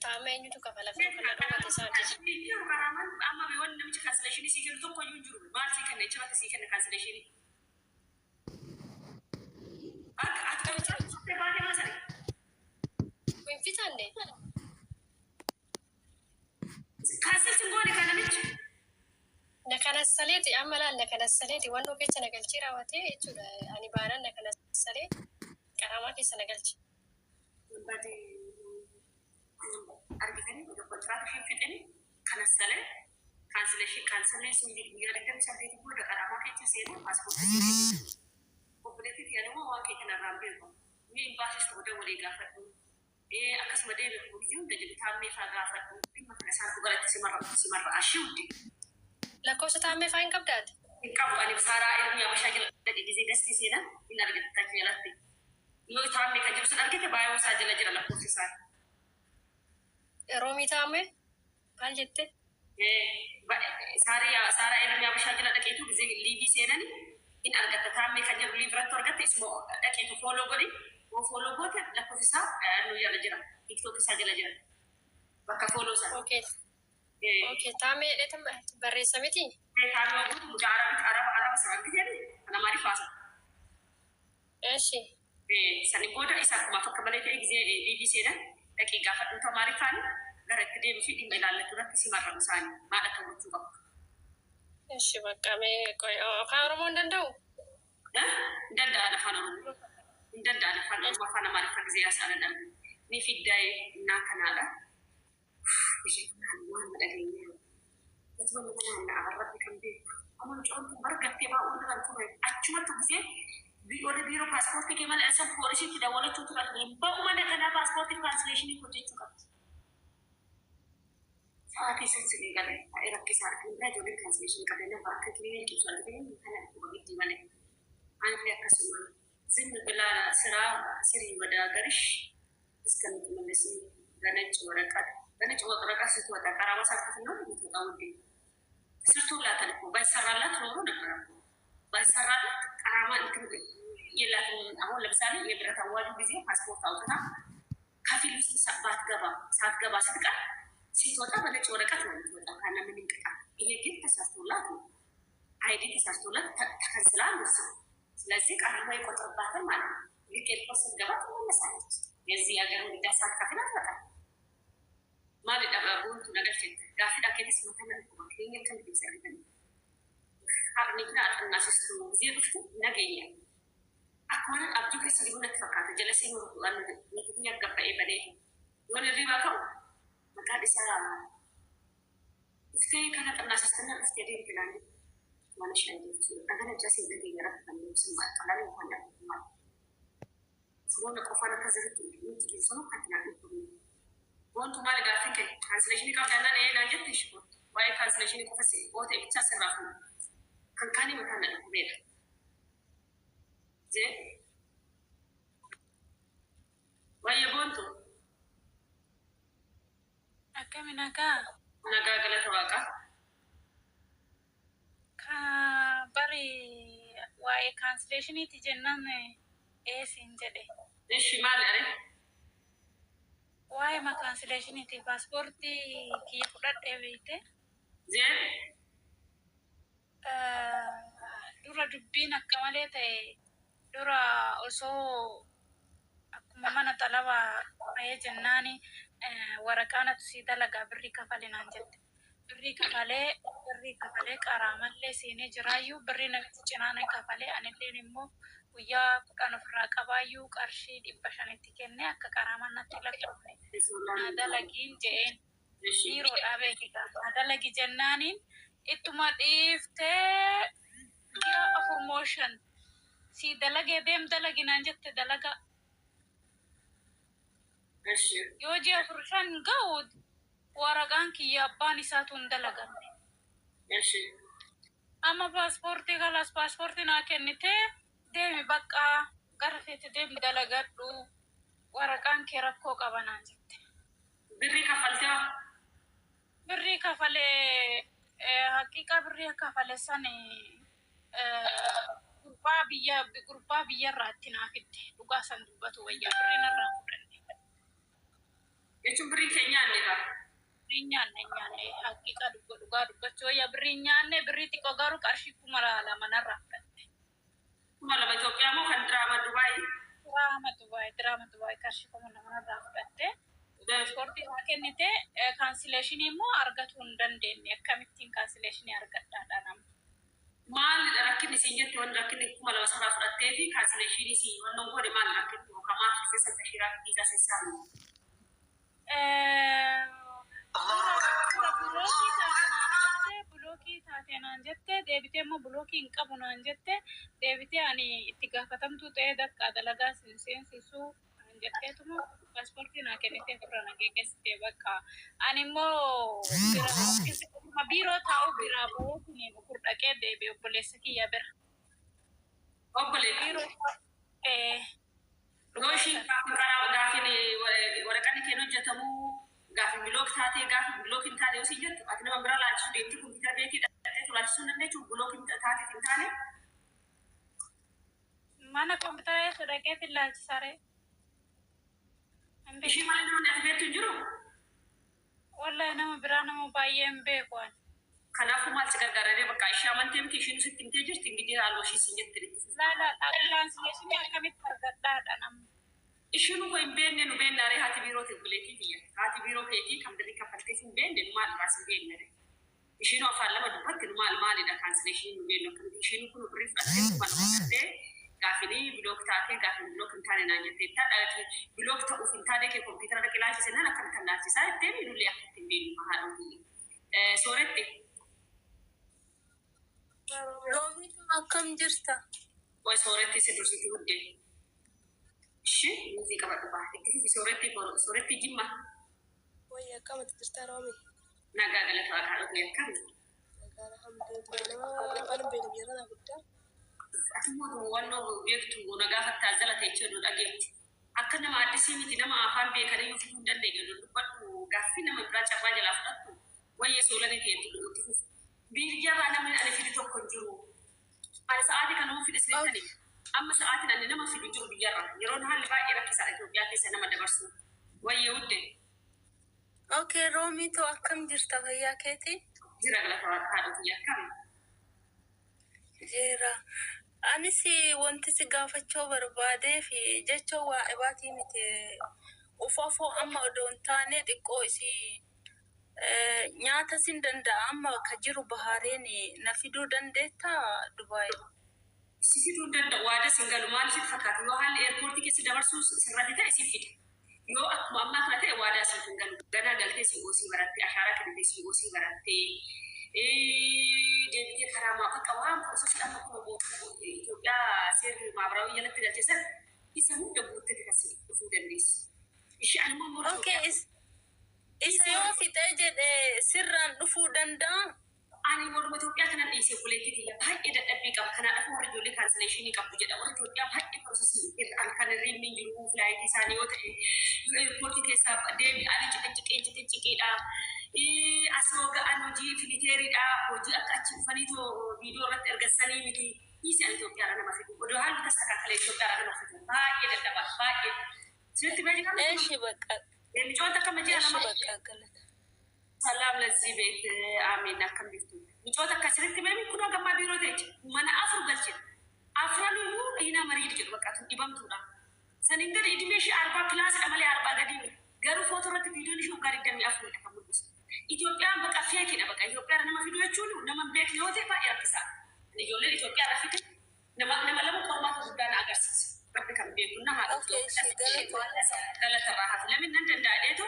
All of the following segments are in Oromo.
Taama eenyutu kafala fi kan dhowwate isaati. Jiru qaraamaan amma wanni namichi cancellation sii kennu tokko iyyuu hin jiru. Maal sii kenna? Echirratti sii kenna cancellation? Akka ati baatee mana sana. Hin fixanne. Cancel sin goone kan namichi. Na kanassaleeti amma laal, na kanassaleeti wannoo keessa na galchee raawwatee jechuudha. Ani baanaan na kanassalee qaraamaa keessa na galche. Bade argitanii kontiraata ishee fixanii kanassalee cancellation cancellation guyyaa 28 booda qaraamaa keessa seenuu paaspoortii. Obboleettii yaadamuu waan kee kanarraa hin beeku. Ni imbaasis ta'uu walii gaafadhu. Akkasuma deebi'u hojii hunda jedhu taammee fa'aa gaafadhu. Dhimma kana isaan dhugaratti simarra simarra ashii hundi. Lakkoofsa taammee fa'aa hin qabdaati? Hin qabu ani. Saaraa Ermiyaa Habashaa jala dhaqe gisee gastii seenan hin argite tachi jalatti. Yoo taammee kan jiru sun argite, baay'ee isaa jala jira lakkoofsi isaa. Roomii taammee maal jette? Saaraa Ermiyaa Habashaa jala dhaqeetu gisee live seenani hin argatta. Taammee kan jedhu live irratti argatte, isuma dhaqeetu follow godhi. Yoo follow goote lakkoofsi isaa nu jala jira. TikTok isaa jala jira. Bakka follow sana. Okay, taammee jedhee barreessa miti? Taammee guutu mucaa Arabic Araba Araba sana argitee kana maaliif haasa? Eshi. Sani booda isa akkuma akka malee ta'e gisee live seenan dhaqee gaafadhu Amaariffaan gara itti deemuu fi dhimma ilaallatu irratti si marramu isaanii maal akka gochuu qabu. Eshi, bakka mee afaan Oromoo hin danda'u? Hin danda'an afaan Oromoo. Hin danda'an afaan Oromoo, afaan Amaariffaa gisee haasa'an argu. Ni fiddaa'ee innaa kanaadha. Ishee kan waan dhageenye. Utuma nama naanna'a Rabbi kan beeku. Amma mucaan kun bargattee baa'uu kan ture achumatti gisee warri biiroo paaspoortii kee malee isa poolisiitti dawwalachuu turan ba'u mana kanaa paaspoortii cancellation hojjechuu qabdi. Sa'aatii san sinii galee baay'ee rakkisaadha. Kan biraa ijoolleen cancellation qabee nama akka kiliinikii ibsu argitanii kana dhukkuba giddii malee. Anillee akkasuma ዝም ብላ ስራ ስሪ ወደ ሀገርሽ እስከምትመለሲ በነጭ ወረቀት፣ በነጭ ወረቀት ስትወጣ ቀራማ ሳትከፍል ነው የምትወጣው። ውዴ ተሰርቶላታል እኮ፣ ባይሰራላት ኖሮ ነበረ እኮ። ባይሰራላት ቀራማ እንትን የላትም። አሁን ለምሳሌ የብረት አዋጁ ጊዜ ፓስፖርት አውጥታ ከፊል ውስጥ ባትገባ ሳትገባ ስትቀር ስትወጣ በነጭ ወረቀት ነው የምትወጣው ካለ ምንም ቅጣት። ይሄ ግን ተሰርቶላት ነው፣ ID ተሰርቶላት ተከንስላ ነው። ስለዚህ ቀራማ ይቆጥርባታል ማለት ነው። ልክ ኤርፖርት ስትገባ ትመለሳለች። የዚህ ሀገር እንግዳ ሳትከፍል አትወጣም። Maalidha boontu nagalchite gaaffiidha keetis matana dhukkuba keenya akkam ibsa argitanii. Harni kun xannaasistu gisee dhuftu nageenya. Akkuma abjuu keessa jiru natti fakkaata. Jala seenuu nuti gabba'ee badee. Yoon hirribaa ka'u maqaan isaa dhuftee kana xannaasistinna dhuftee deemte naan mana shan jechuudha. Dhagana jasee nageenya rabbi kan nuti qalan waan dhabama. Saboonni qofaan akka jirutti nuti jiru sunu kan naan dhukkubni. Boontu maal gaaffii kee? Cancellation qabdannaan ee naan jette ishee waa'ee cancellation qofa oote bichaa sirraa fuudha. Kan kaanii mataan na dhukkubeedha. Jee waa'ee boontu. Akkami, nagaa? Nagaa, galata Waaqaa. Ka bari waa'ee cancellationiiti jennaan eesiin jedhe. Ishi maali are? Waa'ee ma cancellationiiti, paaspoortii kiyya fudhadhee beekte. Jee. Dura dubbiin akka malee ta'e, dura osoo akkuma mana xalabaa ba'ee jennaani waraqaa natu sii dalagaa, birrii kafali naan jette. Birrii kafalee, birrii kafalee, qaraamallee seenee jiraayyuu birrii namichi cinaan kafalee, anilleen immoo guyyaa 10 ofirraa qabaayyuu qarshii 500tti kennee akka qaraamaan natti lakkoofne naa dalagiin je'een. Biiroodhaa beekita. Naa dalagi jennaaniin ittuma dhiiftee ji'a 4 moo 5 sii dalagee deem dalagi naan jette dalaga. Yoo ji'a 4 5 ga'u waraqaan kiyya abbaan isaatu hin dalagamne. Amma paaspoortii kalaas paaspoortii naa kennitee deemi, bakka gara feete deemi dalagadhu, waraqaan kee rakkoo qaba naan jette. Birrii kaffaltee? Birrii kafalee, haqiiqaa birrii kafale san gurbaa biyyarraa itti naa fidde, dhugaa san dubbatu wayyaa birrii narraa fudhanne. Jechuun birrii keenya nyaanne kaa. Birrii nyaanne nyaanne haqiiqa dhugaa dubbachuu wayya birrii nyaanne birrii xiqqoo garuu qarshii 2000 narraa fudhatte. 2000 Itoophiyaa moo kan diraama Dubaay? Diraama Dubaay diraama Dubaay qarshii 2000 narraa fudhatte. Paaspoortii isaa kennite cancellation immoo argatuu hin dandeenye akkamittiin cancellation argadhaadha nama. Maalidha rakkinni siin jette wanni rakkinni 2000 sarraa fudhattee fi cancellation si wannan godhe maal rakkinni yookaan maal fiksee santa shiraa fi viizaa sassaabne? Dura block taate naan jette block taate naan jette deebitee immoo block hin qabu naan jette deebitee ani itti gaafatamtuu ta'ee dakka dalagaa sin seensisuu naan jetteetuma paaspoortii naa kennitee ofirra na geggeessite bakka ani immoo bira biiroo taa'u biraa bahuutiin ukur dhaqee deebi'e obboleessa kiyya bira. Obboleetti. Biiroo taa'u Yoo ishiin gaafin karaa gaafin waraqanni keen hojjetamuu gaafin block taatee gaafin block hin taane yoo siin jettu ati nama bira laalchisuu deemtee kompiitara beekii dhaqxee laalchisuu hin dandeechu block hin taateef hin taane. Mana kompiitara eessa dhaqeetiin laalchisaree? Hin Ishii beeku. malee namni ati beektu hin jiru. Wallahi nama biraa nama baay'ee hin beeku ani. Kanaafuu maal si gargaararee bakka ishee amantee miti ishiin sitti himtee jirti ingidiin haaloo ishii siin jette. Laala cancellation akkamitti argadhaadha namni. Ishiin uko hin beekne nu beeknaaree haati biiroo obboleettii tiyya. Haati biiroo keetii kan birrii kaffaltee hin beekne nu maal irraas hin beekne. Ishiin afaan lama dubbatti nu maal maalidha cancellation nu beeknu akkamitti ishiin kun birrii fudhattee 2000 fudhattee gaafinii block taatee gaafin block hin taane naan jettee taadha block ta'uuf hin taane kee kompiitara dhaqee laalchise naan akkam kan laalchisaa jettee nullee akka ittiin beeknu haadha ofii. Sooretti. Roomitu akkam jirta? Way sooretti si dursiti hundee. Ishi muuzii qabadhu baa. Itti fufi sooretti sooretti jimma. Wayya akkamatti jirta Roomi? Nagaa galata waaqaa dhufee akkami. Nagaa alhamdulillah nama afaan hin beekne biyya kanaa guddaa. Ati wannoo beektu na gaafattaa jala teechee nu dhageetti. Akka nama addisii miti nama afaan beekaniyyuu fiduu hin dandeenye nu dubbadhu gaaffii nama biraa carraa jalaa fudhattu wayyee soolanii ta'etti itti fufu. Biyyarraa namni ani fidu tokko hin jiru. Ani sa'aatii kana fide sinettani. Amma sa'aatiin ani nama fidu jiru biyyarraa. Yeroon haalli baay'ee rakkisaadha Itoophiyaa keessa nama dabarsu. Wayyee wudde. Okay, Roomitu akkam jirta fayyaa keetii? Jira galata waaqaa dhufee akkami. Jira. Anis wanti si gaafachuu barbaadee fi jecha waa ibaatii miti. Uffafoo amma odoo hin taane xiqqoo isii nyaata sin danda'a amma ka jiru Bahaareen na fiduu dandeettaa Dubaay? Si fiduu hin danda'u waada sin galu maal sitti fakkaata yoo haalli airport keessa dabarsuu sirratti ta'e si fida. Yoo akkuma ammaa kana ta'e waadaa siif hin galu. Ganaa galtee COC barattee ashaaraa kennitee COC barattee deebitee karaa maa bakka waan process amma kuma mootummaa Itoophiyaa seerri maabiraawii jalatti galche san isa hunda guuttee kan si dhufuu dandeessu. Ishee ani immoo morma Okay, isa yoo fixee jedhe sirraan dhufuu danda'a? Ani morma Itoophiyaa kanan dhiisee obboleettii tiyya baay'ee dadhabbii qaba. Kanaafuu warri ijoollee cancellation qabdu jedha. Warri Itoophiyaa baay'ee process halkan hirribni hin jiru flight isaanii yoo ta'e yoo airport keessaa deemi ani ciqiciqee ciqiciqiidha. Asoo ga'an hojii filiteeriidha. Hojii akka achi dhufanii too viidiyoo irratti ergassanii miti. Dhiisee ani Itoophiyaadha nama fidu. Odoo haalli tasakaakalee Itoophiyaadha nama fidu. Baay'ee dadhaba baay'ee. Sitti beekamu. Eeshi bakka. Micoota akkama ji'a Eeshi lama. bakka galata. ሰላም ለዚህ ቤት አሜን። akkam jirtu micoota akkasirratti beemi kun gammaa biiroo ta'e mana afur galchine afranuyyuu dhiina marii jedhu bakka tun dhibamtuudha. Saniin gadi idimee ishee 40 plus dha malee 40 gadii miti. Garuu footoo irratti viidiyoon ishee waggaa 24dha kan mul'isu. Itoophiyaan bakka fake dha bakka Itoophiyaan nama fiduu jechuun nama hin beekne yoo ta'e baay'ee rakkisaadha. Ijoolleen Itoophiyaadha fide nama nama lama qormaata guddaa na agarsiisa. Rabbi kan beeku na haadha. Okay, ishee galata. Galatarraa hafe namni nan danda'eetu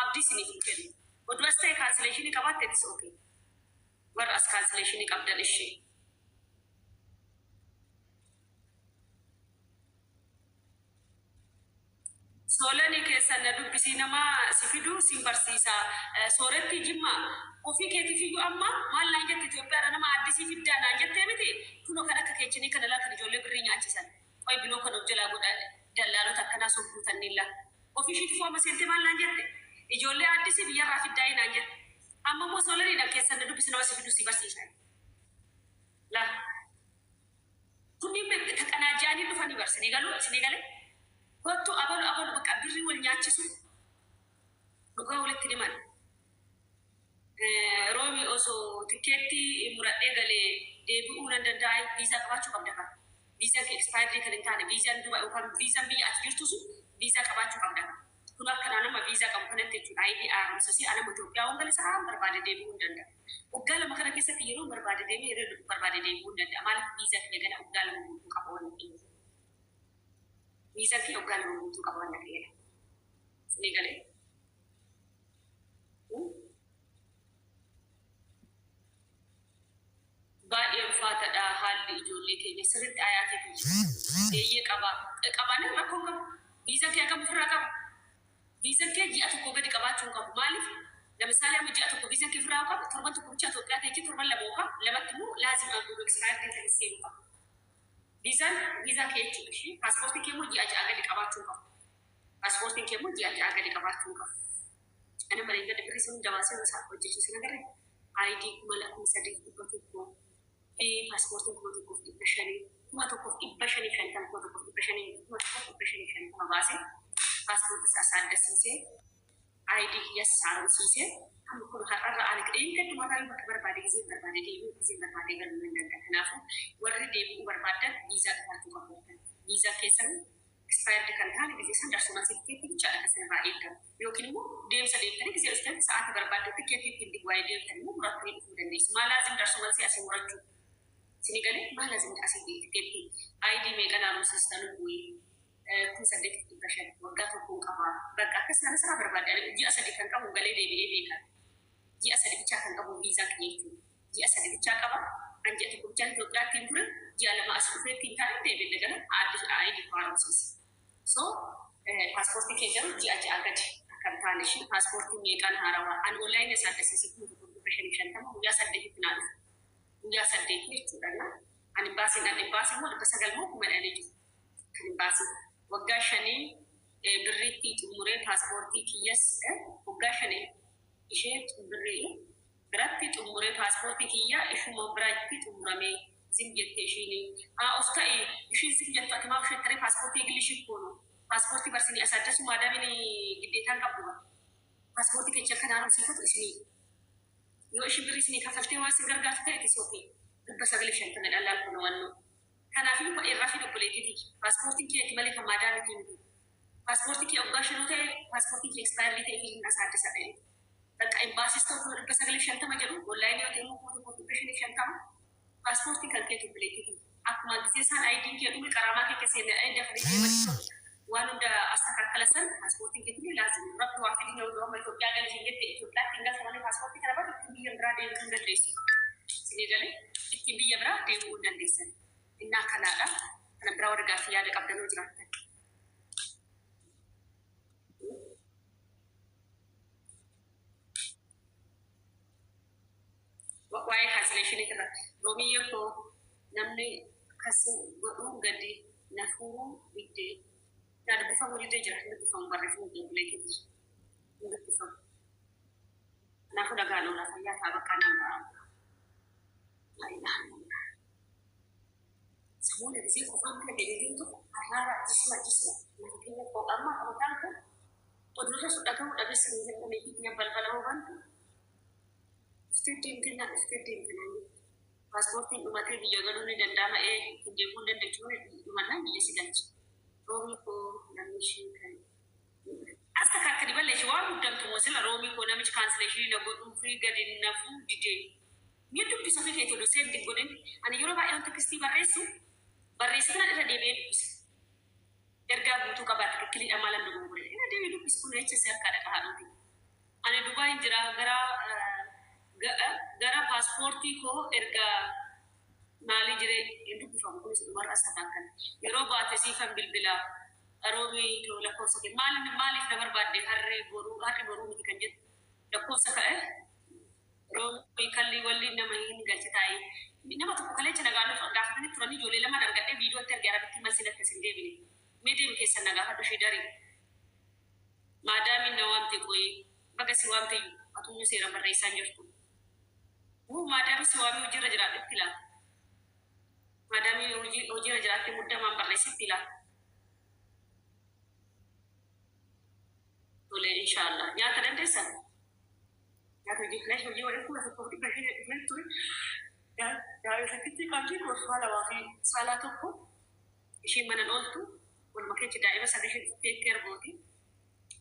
abdii isiniif hin kennu. Oduu as ta'e cancellation qabaatte itis okay. Warra as cancellation qabdan ishee. Soolanii keessan na dubbisii nama si fiduu sin barsiisa. Sooretti jimma ofii keetiif iyyuu amma maal naan jette Itoophiyaadha nama addisii fiddaa naan jettee miti kunoo kan akka keechinii kana laa kan ijoollee birrii nyaachisan. Qoy biloo kan of jalaa godha dallaalota akkanaa sobduutan laa. Ofii ishiitu fooma seentee maal naan jette ijoollee addisii biyyarraa fiddaa'ee naan jette. Amma immoo soolaniidhaan keessan na dubbisi nama si fiduu si barsiisa. Laa. Kunniin taqanaaja'anii dhufanii bar sinii galuu sinii galee. Kottu abalu abalu bakka birrii wal nyaachisu. Dhugaa walitti himan. Roomi osoo tikeettii muradhee galee deebi'uu nan danda'a, viizaa qabaachuu qabda kan. Viizaan kee expired kan hin taane, viizaan duba yookaan viizaan biyya ati jirtu sun viizaa qabaachuu qabda. Kun akkanaa nama viizaa qabu kanatti jechuudha. ID haaromsasii anama Itoophiyaa waan gale sa'aan barbaade deebi'uu hin danda'a. Waggaa 2 kana keessatti yeroo barbaade deemee yeroo barbaade deebi'uu hin danda'a. Maaliif? Viizaa kiyya gana waggaa 2 guutuu qaba waan ta'eef. Viizaan kiyya waggaa 2 guutuu qaba waan ta'eef. Ni galee. Baay'ee ulfaatadha haalli ijoollee keenya, sirriitti ayaatee kiyya. Eeyyee, qaba. Qabaanaan rakkoo hin qabu. Viizaan kee hagam ofirraa qaba? Viizaan kee ji'a 1 gadi qabaachuu hin qabu. Maaliif? Lamisaale amma ji'a 1 viizaan kee ofirraa qabu, torban 1 bichaa Itoophiyaa teechee, torban 2 yookaan 2tti immoo laazim expired kan seenu qaba. Viizaan viizaa kee jechuudha ishee. Paaspoortiin kee immoo ji'a 6 gadi qabaachuu hin qabu. Paaspoortiin kee immoo ji'a 6 gadi qabaachuu hin qabu. Ana malee gadi birrii sun hunda baasee isaa hojjechiisu nagarre ID 3,100 fi paaspoortiin 1,500, 1,550, 1,500, 1,550 baasee paaspoortii isaa saaddasiisee, ID kiyyas haaromsiisee, amma kun har'arra ani dheengaddu mataa bakka barbaade, gizeen barbaade deebi'uu, gizeen barbaade galuu nan danda'a. Kanaafuu warri deebi'uu barbaaddan viizaa qabaachuu qabdu. Viizaa keessan expired kan taane gizee san darsuma tikeetti bichaadha kan isinirraa eegamu. Yookiin immoo deemsa deemtanii gizee dhuftan sa'aatii barbaaddan tikeettii ittiin waa'ee deemtan immoo murattanii dhufuu dandeessu. Maa laazim darsuma asii murachuu? Isinii galee? Maa laazim asii tikeettii ID meeqa haaromsiista lubbuu? 8,500 waggaa tokkoon qaba. Bakka akkas kana isaa barbaadde ji'a 3 kan qabu galee deebi'ee beekan. Ji'a 3 bichaa kan qabu viizaa kiyya jechuudha. Ji'a 3 bichaa qaba. An ji'a 1 bichaan Itoophiyaatti hin ture. Ji'a 2 as dhufee ittiin taa'ee deebi'ee gara ID haaromsiise. So paaspoortii kee garuu ji'a 6 gadi akka hin taane ishee. Paaspoortii meeqaan haarawaa? Ani onlaayinii isaa addasiise 1,550, guyyaa 8tti naa dhufe. Guyyaa 8 jechuudha. Ani baasiin an baasii immoo 900 moo kuma dhanii jiru. Kan hin baasin. Waggaa 5 birriitti xumuree paaspoortii kiyyas, waggaa 5 ishee birrii biratti xumuree paaspoortii kiyya ishuma biratti xumuramee zim jette ishiin. Haa of ta'e ishiin zim jettu, ati maaf ishee taree? Paaspoortii Ingilishii koonu paaspoortii barsinii as addasu maadaamin giddeetaan qabdu paaspoortii kecha akka haaromsiifatu isinii yoo ishiin birrii isinii kafaltee waan isin gargaartu ta'e itti soofii 950 dhallaan kun wannoo. Kanaafuu irraa fi obboleettii paaspoortiin keeti malee kan maadaamitii miti. Paaspoortii kee waggaa 5 ta'e, paaspoortiin kee expired ta'e fi hin asaaddisa ta'e. Bakka imbaasis ta'u 950 jedhu, onlaayinii yoo ta'e immoo 1,550. Paaspoortiin kan keetu obboleettii akkuma gisee isaan IDn kee dhume qaraamaa kee keessa hin dafanii deemanii waan hunda astakakkala san paaspoortiin keetu laazim rabbi waa fidin yoo amma Itoophiyaa galee hin jette, Itoophiyaatti hin galta malee paaspoortii kana badu ittiin biyya biraa deemuu hin dandeessu. Isinii galee? Ittiin biyya biraa deemuu hin dandeessan. Innaa kanaadha. Kana biraa warri gaaffii yaada qabdan yoo jiraattan. Waa'ee cancellation irratti roomiyya koo namni kas godhuu gadi na fuuruu diddee na dubbifamuu diddee jira, hin dubbifamu, barreeffamuu qulqullee keessa hin dubbifamu. Kanaafuu nagaan oolaa, fayyaa ta'a, bakka naan ba'a. Laa ilaaha illallah. Samoona gisee qofaan mana keenya jiru tokko har'aara jisma jisma lafa keenya qo'ammaa qabataan kun odurra fudhatamuu dhabes hin jedhamee fi balbala hubantu dhuftee deemtee naan dhuftee deemte naan jette. Paaspoortiin dhumatee biyya galuu ni danda'ama, ee, ittiin deemuu hin dandeechu, dhumannaan biyya si galcha. Roomii koo namni ishee kan as takka balleessi waan muddamtu moo sila. Roomii koo namichi cancellation na godhuu fi gadi nafuu didee. Ni dubbisa ofii keetii oduu send godhin. Ani yeroo baay'ee wanta text barreessu barreessitan irra deebi'ee dubbisa. Ergaa guutuu qabaate tikkiliidha maal namni gurgure. Irra deebi'ee dubbisa kun jecha si harkaa dhaqa haadhooti. Ani Dubaay jira, gara paaspoortii koo erga maalii jiree hin dubbifamu kunis dhumarra as takaakan. Yeroo baate siifan bilbilaa. Roomii too lakkoofsa kee maaliif maaliif na barbaadde? Harri boruu, harri boruu miti kan jettu lakkoofsa ka'e. Roomii kalli walli nama hin galchi taa'ee. Nama tokko kaleecha nagaa nuuf gaafatanii turanii, ijoollee lama argadhee viidiyootti arge, Arabitti malsi natti hin deebine. Mee deemi keessan na gaafadhu ishee darii. Maadaamiin na waamte, qoyee baga si waamte iyyuu atuyyuu seera barreessaa hin jirtu. Wuu, maadaamii si waamee hojiirra jiraadhutti laa. Maadaamii hojiirra jiraatte muddamaan barreessitti laa. Tole. Tole, inshaallah. Nyaata dandeessan? Nyaata hojii filash hojii waliin 1500 dhufee ture. Daa'ima sakkitti qabdi gorfaa lamaa fi saalaa tokko ishiin mana ooltu walumaa keessa daa'ima sana isheen teettee argooti.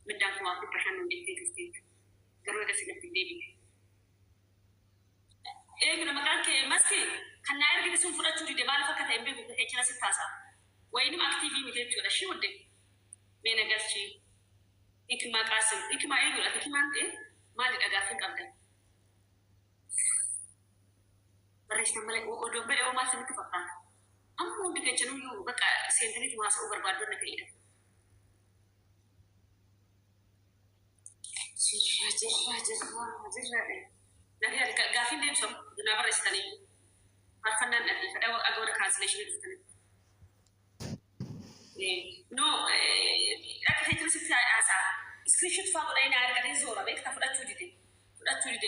Mindaan 1500 nuun jettee turte. Garuu egaa sinatti deebite. Eegna maqaan kee maski kan naa ergite sun fudhachuu dide maaliif akka ta'e hin beeku keechina si taasa. Wayinim aktiivii miti jechuudha. Shii wudde. Mee na galchii. Hikimaa qaasim. Hikimaa eenyudha? Hikimaan ta'e maalidha gaaffii qabda? Barreessitan malee odoon badhe maal sinitti fakkaata? Amma hundi keessanuyyuu bakka seentaniitu haasa'uu barbaaddoon ta'edha. Jirra jirra jirra jirra. Nagaya gaaffiin deemsamu naa barreessitanii faarfannaan dhaggeeffadha agoora kaansileeshinii dhuftanii. No, akka feetiin sitti haasaa. Iskiriishoot fa'aa godhanii naa argatee zoora beektaa fudhachuu dide. Fudhachuu dide.